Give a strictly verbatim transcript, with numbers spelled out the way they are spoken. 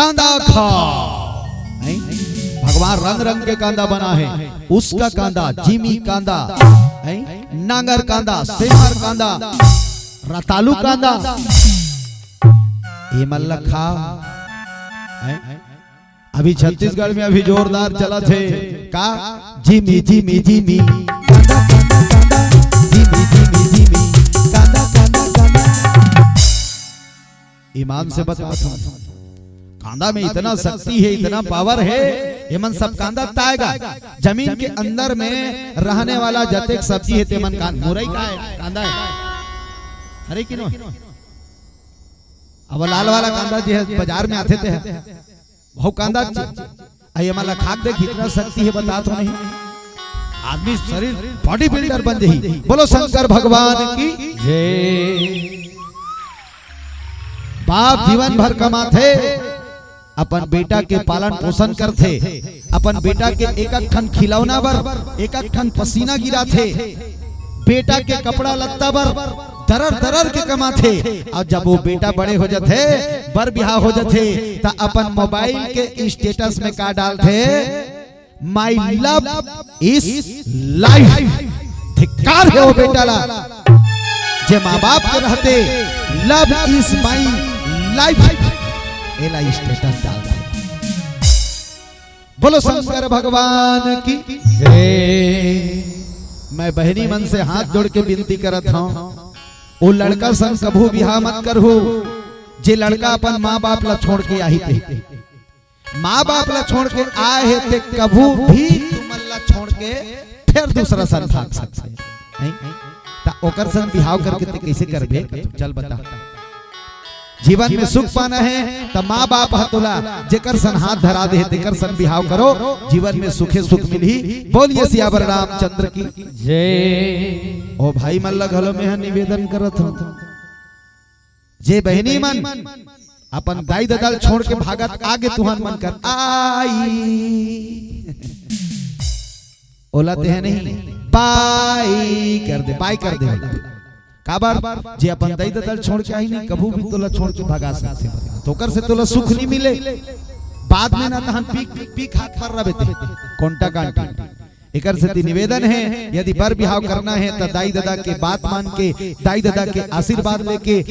कांदा खा। हैं? भगवान रंग रंग के कांदा बना है। उसका कांदा, जिमी कांदा, हैं? नांगर कांदा, सेमर कांदा, रतालू कांदा। ये मन ल खा। हैं? अभी छत्तीसगढ़ में अभी जोरदार चलत हे का? जिमी, जिमी, जिमी। कांदा, कांदा, कांदा। जिमी, जिमी, जिमी। कांदा, कांदा, कांदा। ईमान से बता, कांदा में इतना शक्ति है, इतना पावर है, ये मन सब कांदा ताएगा। जमीन के अंदर में रहने वाला जतेक सब्जी है, ते मन कांदा, मुरई का है, कांदा है। अरे किनो, अब लाल वाला कांदा जे है, बाजार में आथे ते है, बहु कांदा च-, आ ये मन ल खाक देख, इतना शक्ति है, बता तो नहीं। आदमी शरीर बॉडी बिल्डर बन जाही। बोलो शंकर भगवान की जय। बाप जीवन भर कमाथे, अपन बेटा के पालन पोषण करथे, अपन बेटा के एक एक ठन खिलौना बर एक एक ठन पसीना गिराथे, बेटा के कपड़ा लत्ता बर दरर दरर के कमाथे। अउ जब वो बेटा बड़े हो जाथे, बर बिहाव हो जाथे, त अपन मोबाइल के स्टेटस में का डालथे? My love is life। धिक्कार हे वो बेटा ला, जे माँ बाप के रहते, love is my life, एला स्टेटस डालथे। बोलो शंकर भगवान की जय। मैं बहिनी मन से हाथ जोड़ के विनती करत हंव, ओ लड़का संग कभू बिहाव मत करहू, जे लड़का अपन माँ बाप ला छोड़ के आही ते। माँ बाप ला छोड़ के आए हे ते कभू भी तुमन ला छोड़ के फेर दूसरा संग भाग सकथे, नहीं? त ओकर संग बिहाव करके ते कइसे करबे? चल बता। जीवन में सुख पाना हे त माँ बाप ह तोला जेकर संग हाथ धरा दे हे, तेकर संग बिहाव करो, जीवन में सुखे सुख मिलही। बोलिए सियावर रामचंद्र की जय। ओ भाई मन ला घलो में ह निवेदन करत हंव, जे बहिनी मन अपन दाई ददा ल छोड़ के भागत आगे तुहन मन कर आई, ओला तेह नहीं, बाय कर दे, बाय कर दे। काबर? जे अपन दाई ददा ल छोड़ के आही नहीं, कभू भी तोला छोड़ के भगा सकथे, त ओकर से तोला सुख नहीं मिले। बाद में ना तहन पी, पी खा खा रबे ते, कोंटा कांटी। एकर सेती निवेदन हे, यदि बर बिहाव करना हे त दाई ददा के बात मान के, दाई ददा के आशीर्वाद लेके